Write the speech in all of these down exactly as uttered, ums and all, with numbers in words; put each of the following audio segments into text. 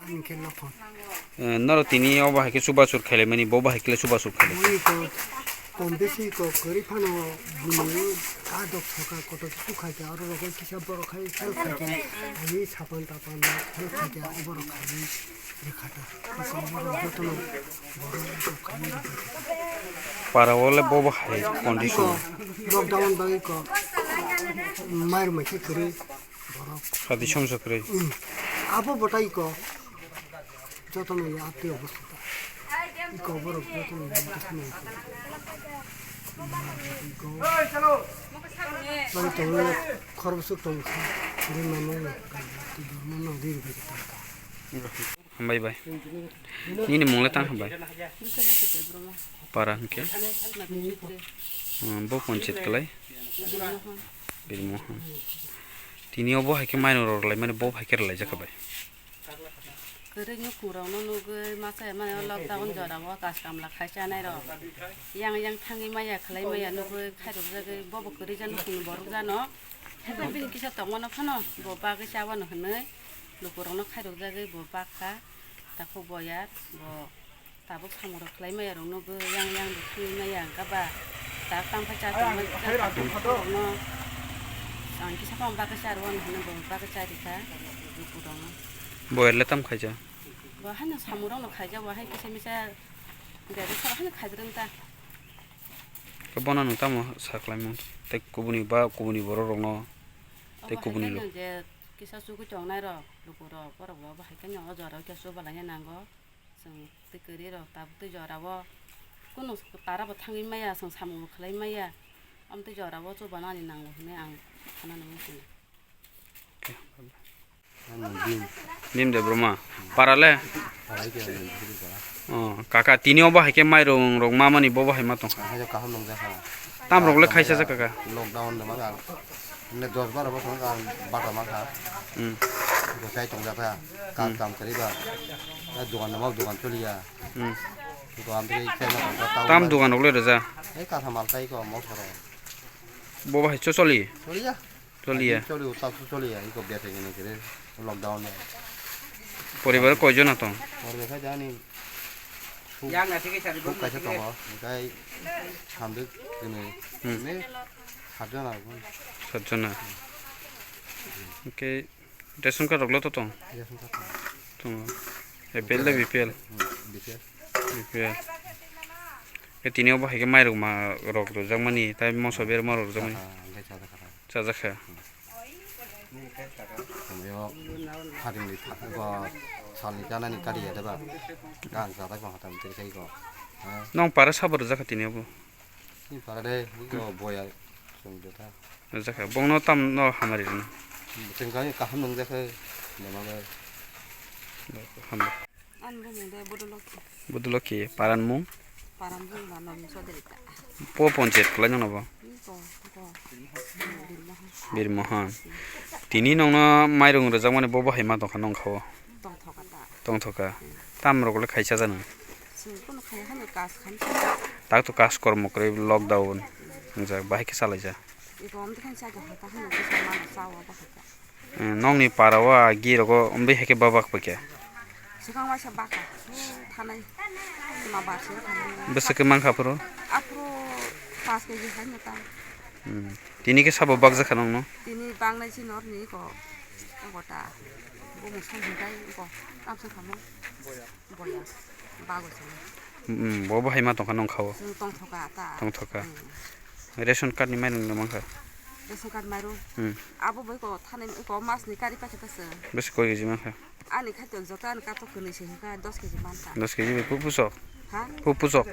Ani khe nokhon. Eh, norok tini o bahai khe chubachu khaimani, bo bahai khe chubachu khaimani. Mui ko kom besi ko kwrwi phano bini kadok thoka kotor su khaikha, aro rogo kisa borok khai help khaikha, ani sapan tapan help khaikha, o borok khaiwi rwkha ta. Kisa o borok jotono borok khaimani. Para o le bo bahai condition. Lockdown bagwi ko mairum khe kwrwi. Borok. Sadi somsa kwrwi. Hmm. Abo bwtai ko. Jotono ya atwi obostha ta. Iko borok jotono ya atwi kheno iko. Iko. Bang tongo khoroksa tongkha. Bini mama no. Twi dorma no ri ri bai tongkha. Hambai bai. Nini mung le tang hambai. Para hwnkhe. Hmm, bo ponchit kwlai. Birmohon. Tini o bo hai khe mairung rok rwlai mani bo hai khe rwlai jakha bai. Kwrwi nukhung rok no nugwi masa ya mani o lockdown jora o kas kamla khai chanai rok. Yang yang thangwi maya khlai maya nugwi khairok jagwi bo bo kwrwi ja nukhung borok jano. Hebai bini kisa tongmano phano bo bagwi chabano hwnwi. Lukurokno khairokjagwi bo bakha, takhuk boyar, bo tabuk samungrok khlai maya rokno bo yang yang bo thangwi maya wngkha ba, tak tangkha cha tongma rokno ang kisa phano bagwi cha rw hwnwi bo bagwi cha rikha lukurokno. Boyar le tam khaijak? Bo haino samungrokno khaijak, bo hai kisa misa bebak sara haino khaijak wng ta. Khe bono nwng tamo sa khlaimung tei kubuni ba kubuni borok rokno tei kubuni rok? Kisa chugui tongnai rok, luku rok, borok bo bahai khe no o jora o khe chuba laina nango. Chwng twi kwrwi rok tabuk twi jora o kunu para bo thangwi maya, chwng samung bo khlai maya. Omo twi jora o chuba nani nango hwnwi ang sana nangwi sini. Bhim Debbarma. Para le? Para ke nani sini para. Oh, kaka, tini o bahai khe mairung rok ma mani bo bahai ma tong kha? Hai kaham nung jakha. Tam rok le khaisa jakha kaka. Lockdown de ma. Hwnwi dos baro bosong ang bata mankha. Hmm. Bo chai tongjakha. Kam Hmm. Tam kwrwi ba. Tei dogan no ma dogan choliya. Hmm. Dogan tei chai ma tongkha, tamo Tam bai. Dogan rok le rwja? Ei katha mal kai ko mosoro. Bo bahai cho choli? Choliya. Choliya. Choli utak choliya. Iko bete gini kire lockdown ya. Poribar koi jona tong? Poribar khai jani. Yang na thik sari Thuk kaisa tongo, hingkai samjwk tini. Hmm. Ni satjona. Satjona. Hingke ration card rok lo to tong? Ration card tongo. Tongo. A P L da B P L? Hmm, B P L. B P L. Ke tini obo hai ke mairok ma rok rwjakmani, tai moso berma rok rwjakmani. Chakha, hingke chakha. Chajakha. Tongmio pharingni tha-, bo salni ganani kari ya deba. Gang jabai bo hatam tei sai go. Ha? Nong para sabo rwjakha tini obo? Ni para de, bo boya song jota. Rwjakha. Bongno tam no hamari rwno? Tengkai kaham nung jakha. Nama bai. Hambai. Ani bumung de Bodo Lokhi. Bodo Lokhi, paran mung? Paran mung ba Nobin Chaudhary ta. Po ponchayat kwlai nang nabo? Ko, ko. Birmohan. Birmohan. Tini nongno mairung rwjakmani bo bahai ma tongkha nong kha o? Tongthoka ta. Tongthoka. Hmm. Tam rok le khaisa jana? Chwng kono khaya hano kas khan. Tak to kas kormo kwrwi lockdown. Wngjak bahai khe chalaijak. Iko amtwkhan chajakha ta hano kisa mano chawa bahai khe. Eh, nongni para o agi rogo ombai hai khe babak pai khe? Swkang waisa baka, thanai, ma bar se thanai. Bwswk khe mankha aphuru? Aphuru paanch K G hai no ta. Hmm. Tini khe sabo bakjakha nongno? Tini bangnai si norni ko, ko ta. Bo musung hintai ko, tamsa khamung. Boya, bago sini. Hmm, bo bahai ma tongkha nong kha o? Chwng tongthoka ta. Tongthoka. Hmm. Ration card ni mairung no mankha? Ration card mairung? Hmm. Abo bai ko thanai ko mas ni kari pakhe ta se. Bwswk koi K G mankha? Ani khaito joto ani katok kwnwi se hinkha dos K G mankha. Dos K G bai pu pusok? Ha? Pu pusok.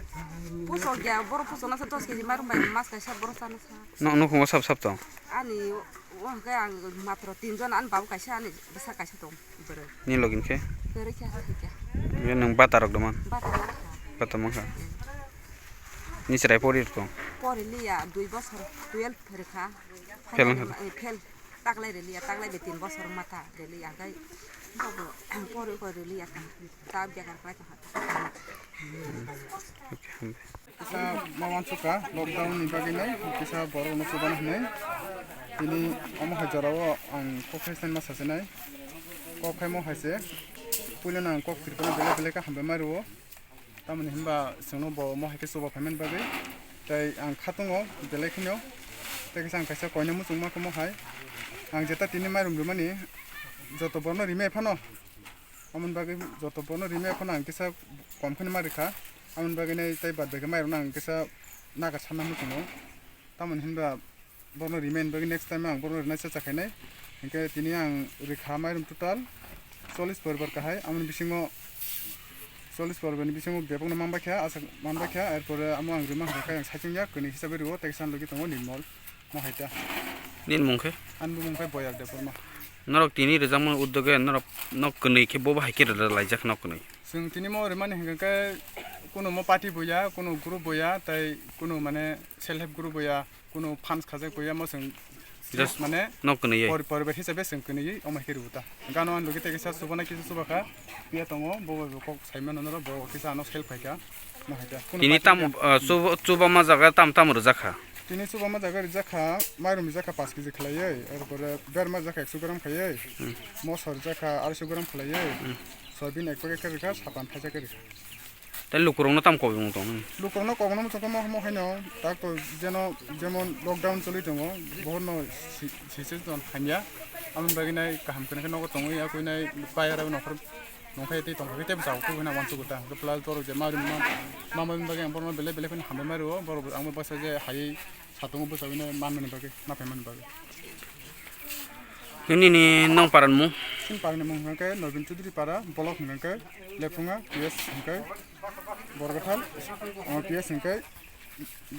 Pusok ya, boro pusok nasa dos keji marum bai mas kaisa boro sana sa. No, no, kungo sab sab tong. Ani, wah, kaya ang matro tinjon, ani babu kaisa, ani bwsa kaisa tong, bwrwi. Ni login khe? Bwrwi khe ha khe. Ye nang bata rok doman? Bata rok kha. Bata mangkha. Ni chwrai pori tong? Pori liya, dui bosor, twelve rwkha. Fail wngkha. Eh, fail. Taklai rili ya, taklai be tin bosor mata rili ya, gai. Bobo pori ko rili ya, ta biagar khlai tongkha. Kisa ma wansukha, lockdown ni bagwi nai, kisa borok no chuban hinwi. Tini omo hai jorao ang kok khai sanma sasinai. Kok khai mo hai se, puila no ang kok tirpana belai belai kha hambai ma rwo. Tamoni hinba chwngno bo omo hai khe chuba phaimani bagwi. Tei ang kha tongo belai kheno. Tei kisa ang kaisa koina muchungma khe mo hai. Ang jeta tini mairum rwmani joto borno rimai phano. Amoni bagwi joto borno rimai phano ang kisa kom kheno ma rikha. Amoni bagwi nai tei bad bai khe mairokno ang kisa naga sanna muchungo. Tamoni hinba Borokno rimani bagwi next time ang borokno rwna checha khainai. Hinkhe tini ang rikha mairum total chollish poribar kahai. Amoni bisingo chollish poribarni bisingo bebakno manbaikha, aswk manbaikha. Erpore amo ang rima hwnkha khe ang saichung ya, kwnwi hisabe rwo, tei san logi tongo Nirmol Mohaita. Nini mung khe? Ani bumung khe Boyar Debbarma. Norok tini rwjakmani uddoge norok nok kwnwi khe bo bahai khe rwlaijak nok kwnwi? Chwng tini mo rimani hwnkha khe kuno mo party bo ya, kuno group bo ya, tei kuno mane self help group bo ya. Kuno fans khajak bo ya, mo chwng just mane nok kwnwi ye. Pori-, poribar hisabe chwng kwnwi omo hai khe rwta. Gano ang logi tei kisa chubana kisa chubakha, piya tongo, bo bai bo kok saimano norok, bo kisa ano help khaikha, mo hai khe. Kuno tini party tam, ya. Ah, chuba-, chubama jaga tam tam rwjakha? Tini chubama jaga rwjakha, mairum rwjakha paanch kg khlaiwi, erpore berma rwjakha ekso gram khlaiwi, hmm, mosor rwjakha arsho gram khlaiwi, hmm, soybean ek packet khe rwkha, sapan thaisa khe rwkha. Tei lukurokno tamo kokjongma tong nini? Lukurokno kokno muchungkha mo, mo haino tak to jeno jemon lockdown choli tongo, bohrokno si-, situation hamya. Aboni bagwi nai kaham kwnwi khe nogo tongwi ya, kwi nai bayar abo nokhor nongkhai tei tongkhai tei bwsao kubui na uansukgo ta. Plus borok je mari ma, ma, mani bagwi ang borokno belai belai kheno hambai ma rwo, borok ang bo bwsa je hai Satungo bwsagwi no manmani bagwi, ma phaimani bagwi. Nini ni nong paran mung? Chini parani mung hwnkhe Nobin Chaudhary para, block hwnkhe Lephunga, P S hwnkhe Borgathal, o, P S hwnkhe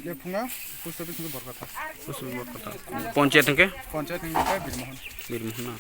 Lephunga, post office hwnkhe Borgathal. Post office Borgathal. Panchayat hwnkhe? Panchayat hwnkhe Birmohon. Birmohon na.